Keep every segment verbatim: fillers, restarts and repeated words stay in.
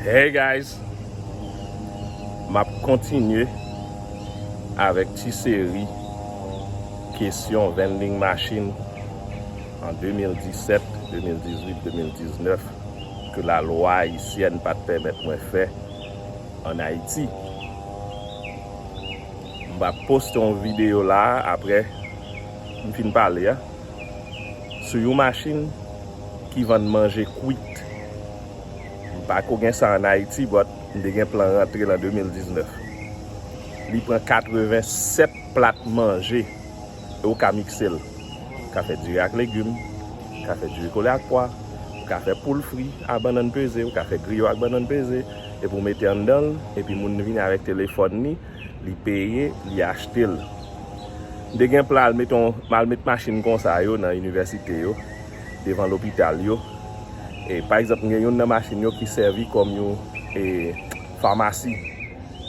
Hey guys, m ap kontinye avèk ti seri kesyon vending machine an de mil disèt, de mil dizuit, de mil diznèf ke lalwa ayisyèn pa t pèmèt mwen fè ann Ayiti. M ap poste yon videyo la a, apre m fin pale a, sou yon machin ki vann manje kwit. M pa ko gen sa ann Ayiti, but m te gen plan rantre l an de mil diznèf. Li pran katrevennsèt plat manje e ou ka mikse l. Ou ka fè diri ak legim, ou ka fè diri kole ak pwa, ou ka fè poul fri a bannann peze, ou ka fè griyo ak bannann peze, epi w mete anndan l, epi moun vini avèk telefòn li, li peye, li achte l. M te gen plan al met yon, m al met machin konsa yo nan inivèsite yo, devan lopital yo. E, pa egzanp, m gen youn nan machin yo ki sèvi kòm yon, e, famasi.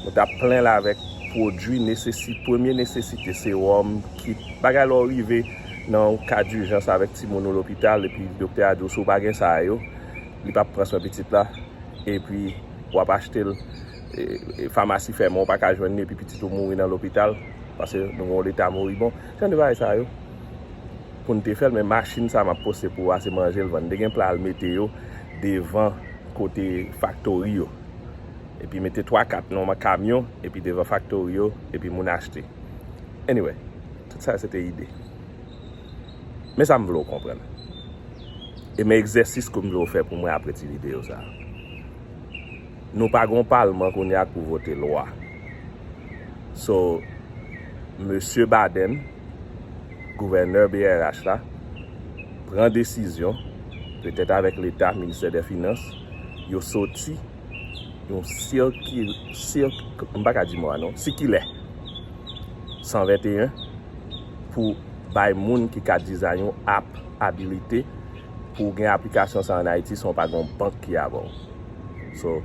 Nou t ap plen l avèk pwodui nesesi-, premye nesesite, sewòm, kit, bagay lè w rive nan yon ka dijans avèk timoun ou lopital, epi doktè a di w si w pa gen sa yo, li p ap pran swen pitit la, epi w ap achte l, e, e, famasi fèmen, ou pa ka jwenn li, epi pitit ou mouri nan lopital, paske nou gen yon leta moribon. Jan de bagay sa yo, pou n te fè l, men machin sa m ap poste pou w a, se manje l vann. M te gen plan al mete yo devan kote faktori yo. Epi mete twa kat nan yon kamyon, epi devan faktori yo, epi moun achte. Anyway, tout sa se te ide. Men sa m vle w konprann. E men egzèsis ke m vle w fè pou mwen apre ti videyo sa a. Nou pa gen yon palman kounye a k pou vote lwa. So, mesye Baden, gouvènè B R H la, pran desizyon, petèt avèk Leta, Ministè dè Finans, yo soti yon sirki-, sirk-, m pa ka di mo a non, sikilè san venteyen pou bay moun ki ka dizay yon app abilite pou w gen aplikasyon sa ann Ayiti san w pa gen yon bank ki avè w. So,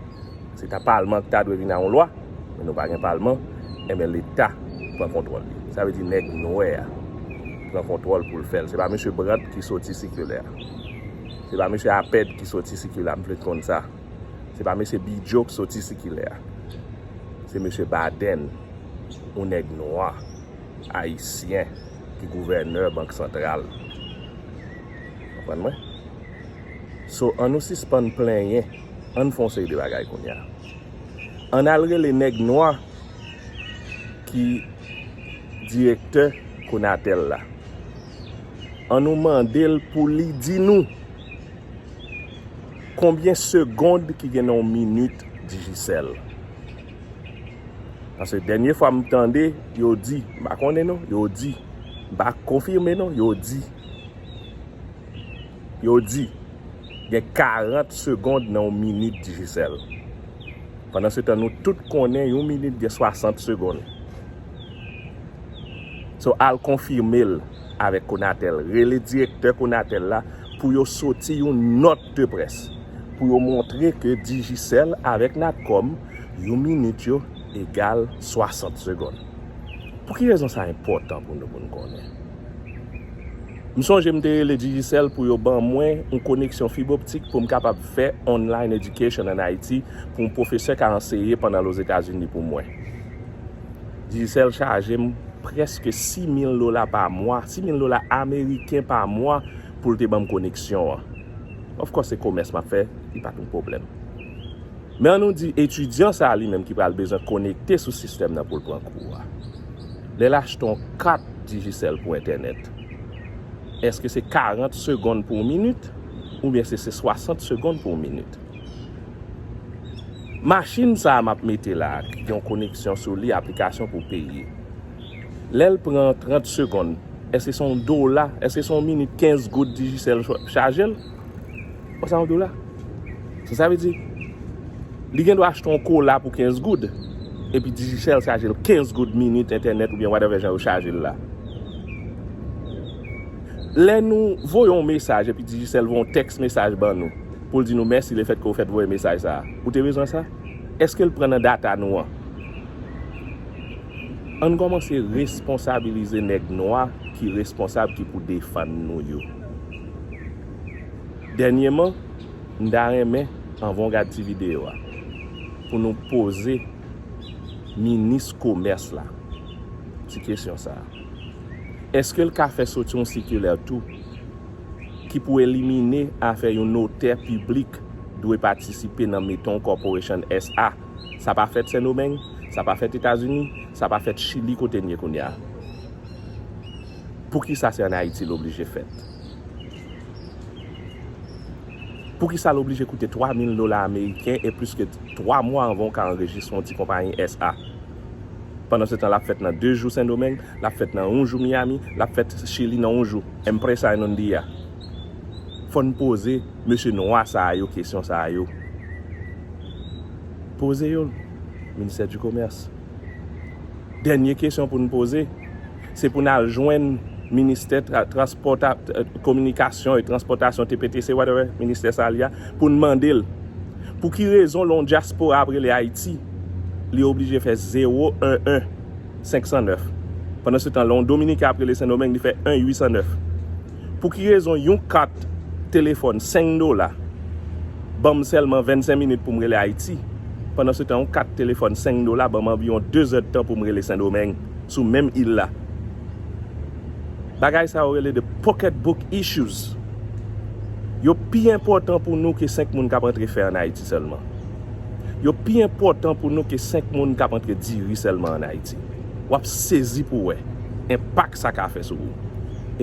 se ta palman ki ta dwe vin a yon lwa, men nou pa gen palman, enben Leta pran kontwòl li. Sa vle di nèg nwè a pran kontwòl pou l fè l. Se pa mesye Brandt ki soti sikilè a. Se pa mesye Apèd ki soti sikilè a, m vle konn sa. Se pa mesye Bidjo k soti sikilè a. Se mesye Baden, yon nèg nwa, ayisyen, ki gouvènè Bank Santral. Konprann mwen? So, ann nou sispann plenyen, ann fè yon seri de bagay kounye a. Ann al rele nèg nwa ki direktè Konatel la. Ann nou mande l pou li di nou konbyen segond ki gen nan yon minit Digicel. Paske dènye fwa m tande, yo di, m pa konnen non, yo di, m pa konfime non, yo di, yo di, gen karant segond nan yon minit Digicel. Pandan se tan, nou tout konnen yon minit gen swasant segond. So, al konfime l avèk Konatel. Rele direktè Konatel la pou yo soti yon nòt de près, pou yo montre ke Digicel avèk Natcom, yon minit yo egal swasant segond. Pou ki rezon sa enpòtan pou nou, pou nou konnen? M sonje m te rele Digicel pou yo ban mwen yon koneksyon fib optik pou m kapab fè online education ann Ayiti, pou yon pwofesè ka anseye pandan l Ozetazini pou mwen. Digicel chaje m prèske sis mil dola pa mwa, sis mil dola ameriken pa mwa pou l te ban m koneksyon an. Of course, se komès m ap fè, li pa t yon pwoblèm. Men ann nou di etidyan sa a li menm ki pral bezwen konekte sou sistèm nan pou l pran kou a. Lè l achte yon kat Digicel pou entènèt, èske se karant segond pou yon minit oubyen se, se swasant segond pou yon minit? Machin sa a m ap mete la a, ki gen yon koneksyon sou li, aplikasyon pou peye. Lè l pran trant segonn, èske se yon dola, èske se yon minit kenz goud Digicel ch-, chaje l? Bon, sa yon dola. So, sa vle di, li gen dwa achte yon kola pou kenz goud, epi Digicel chaje l kenz goud minit entènèt oubyen whatever jan yo chaje l la. Lè nou voye yon mesaj epi Digicel voye yon tèks mesaj ban nou pou l di nou mèsi lefètke w fèt voye mesaj sa a, ou te bezwen sa? Èske l pran nan data nou an? Ann kòmanse responsabilize nèg nwa ki responsab, ki pou defann nou yo. Dènyèman, m ta renmen, anvan w gad ti videyo a, pou nou poze minis komès la ti kesyon sa a. Èske l ka fè soti yon sikilè tou ki pou elimine afè yon notè piblik dwe patisipe nan mete yon corporation S A? Sa pa fèt Sendomeng, sa pa fèt Etazini, sa pa fèt Chili kote n ye kounye a. Poukisa se ann Ayiti l oblije fèt? Poukisa l oblije koute twa mil dola ameriken e plis ke twa mwa anvan w ka anrejistre yon ti konpayi S A? Pandansetan, l ap fèt nan de jou Sendomeng, l ap fèt nan yon jou Miami, l ap fèt Chili nan yon jou. Empresa en un día. Fò n poze mesye nwa sa a yo kesyon sa a yo. Poze yo l, Ministè di Komès. Dènye kesyon pou n poze, se pou n al jwenn Ministè tra- Transpòta- Kominikasyon e Transpòtasyon, T P T C, whatever, ministè sa li a, pou n mande l pou ki rezon lè yon dyaspora ap rele Ayiti, li oblije fè zewo en en senk san nèf. Pandansetan, lè yon Dominiken ap rele Sendomeng, li fè en uit san nèf. Pou ki rezon yon kat telefòn senk dola ban m sèlman vennsenk minit pou m rele Ayiti, pandansetan yon kat telefòn senk dola ban m anviwon de zèdtan pou m rele Sendomeng sou menm il la? Bagay sa yo rele the pocketbook issues. Yo pi enpòtan pou nou ke senk moun k ap antre fè ann Ayiti sèlman. Yo pi enpòtan pou nou ke senk moun k ap antre diri sèlman ann Ayiti. W ap sezi pou w wè enpak sa ka fè sou ou.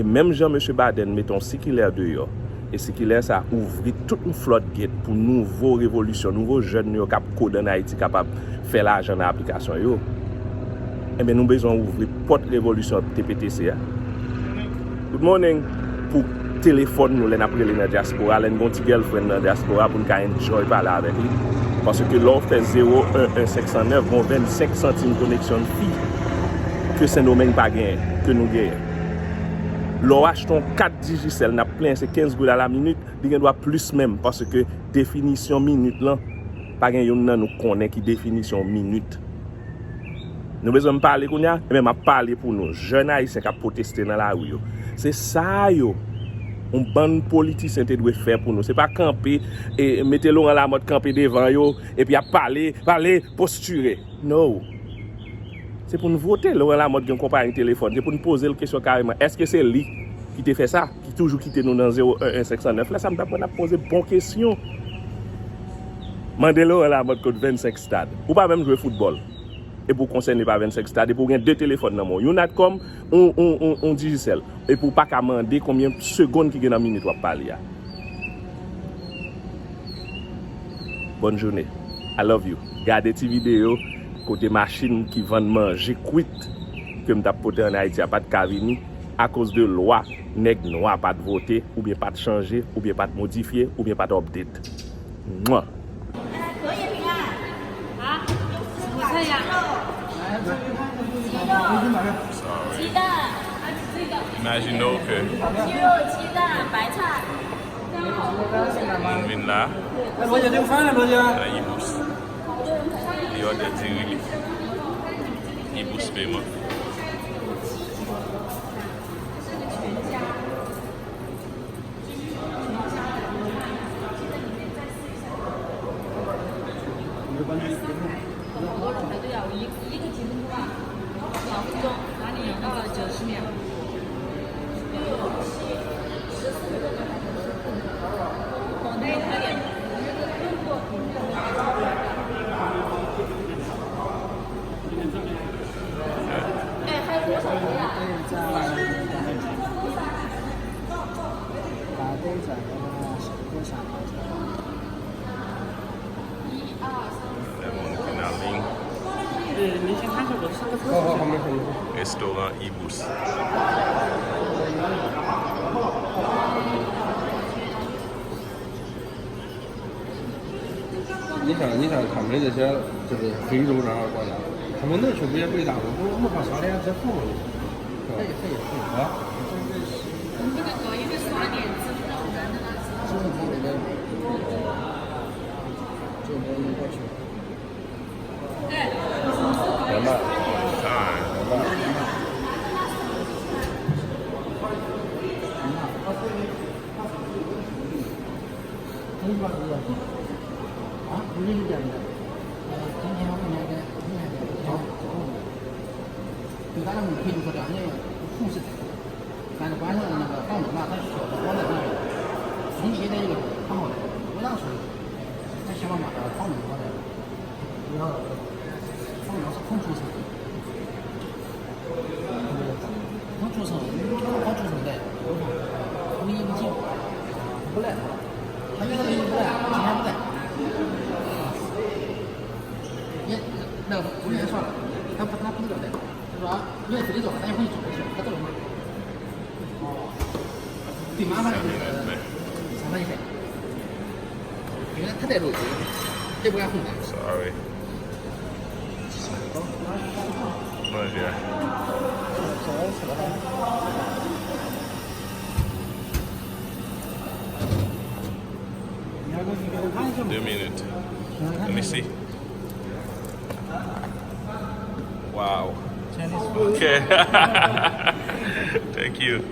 E menm jan mesye Baden mete yon sikilè deyò, e sikilè sa ouvri tout yon floodgate pou nouvo revolisyon, nouvo jèn yo k ap kode ann Ayiti kapab fè lajan nan aplikasyon yo. Enben, nou bezwen ouvri pòt revolisyon T P T C a. Good morning. Pou telefòn nou lè n ap rele nan dyaspora, lè n gon ti girlfriend nan dyaspora pou n ka enjoy pale avèk li. Paske lè w fè zewo en en senk san nèf, gon vennsenk santim koneksyon fi ke Sendomeng pa genyen, ke nou genyen. Lè w achte yon kat Digicel, n ap plenyen se kenz goud a la minit, li gen dwa plis menm, paske definisyon minit lan, pa gen youn nan nou konnen ki definisyon minit. Nou bezwen m pale kounye a? Ebyen, m ap pale pou nou, jèn ayisyen k ap pwoteste nan lari yo. Se sa yo, yon bann politisyen te dwe fè pou nou. Se pa kanpe, e, mete Laurent Lamothe kanpe devan yo, epi ap pale, pale, postire. No. Se pou n vote. Laurent Lamothe gen konpayi telefòn. Se pou n poze l kesyon kareman. Èske se li ki te fè sa? Ki toujou kite nou nan zewo en en senk san nèf. Lè sa m t ap pran, n ap poze bon kesyon. Mande Laurent Lamothe kot vennsenk stad. Ou pa menm jwe foutbòl. Epi w konsène pa vennsenk stad. Epi w gen de telefòn nan men w. Youn Natcom, yon, yon, yon, yon Digicel. Epi w pa ka mande konbyen segonn ki gen nan minit w ap pale a. Bonne journée. I love you. Gade ti videyo kote machin ki vann manje kwit ke m t ap pote ann Ayiti a pa t ka vini akoz de lwa nèg nwa pa t vote, oubyen pa t chanje, oubyen pa t modifye, oubyen pa t update. Mwa. Imajine w ke moun vin la nan Ibous. Li òdè diri li. Ibous peman. Lè moun ki nan liy. Restoran Ibous. 你看，你看，他们这些就是非洲那个国家，他们那就不也被打过，我我怕啥的呀，这不可以，可以，可以，可以啊。这个不能过去。 Mwen pa di avan. Ha? Mwen vin gade la. 你刚才我们可以说的，那个控制的，反正关键那个放冷了，它是小的，关的那个，从你现在这个放好了，不让说，那千万把它放冷了，不要放冷是控制层，控制层，你看控制层的，你不进，不来，他那个不来，他不在。 也，那我也算了，他不，他不知道的，他说啊，因为自己走了，他也会走过去，他走了嘛。哦，对，麻烦了，麻烦一下。因为他在路，这不要混的。Sorry. Bonjour. Deux minutes. Let me see. Wow. Okay. Thank you.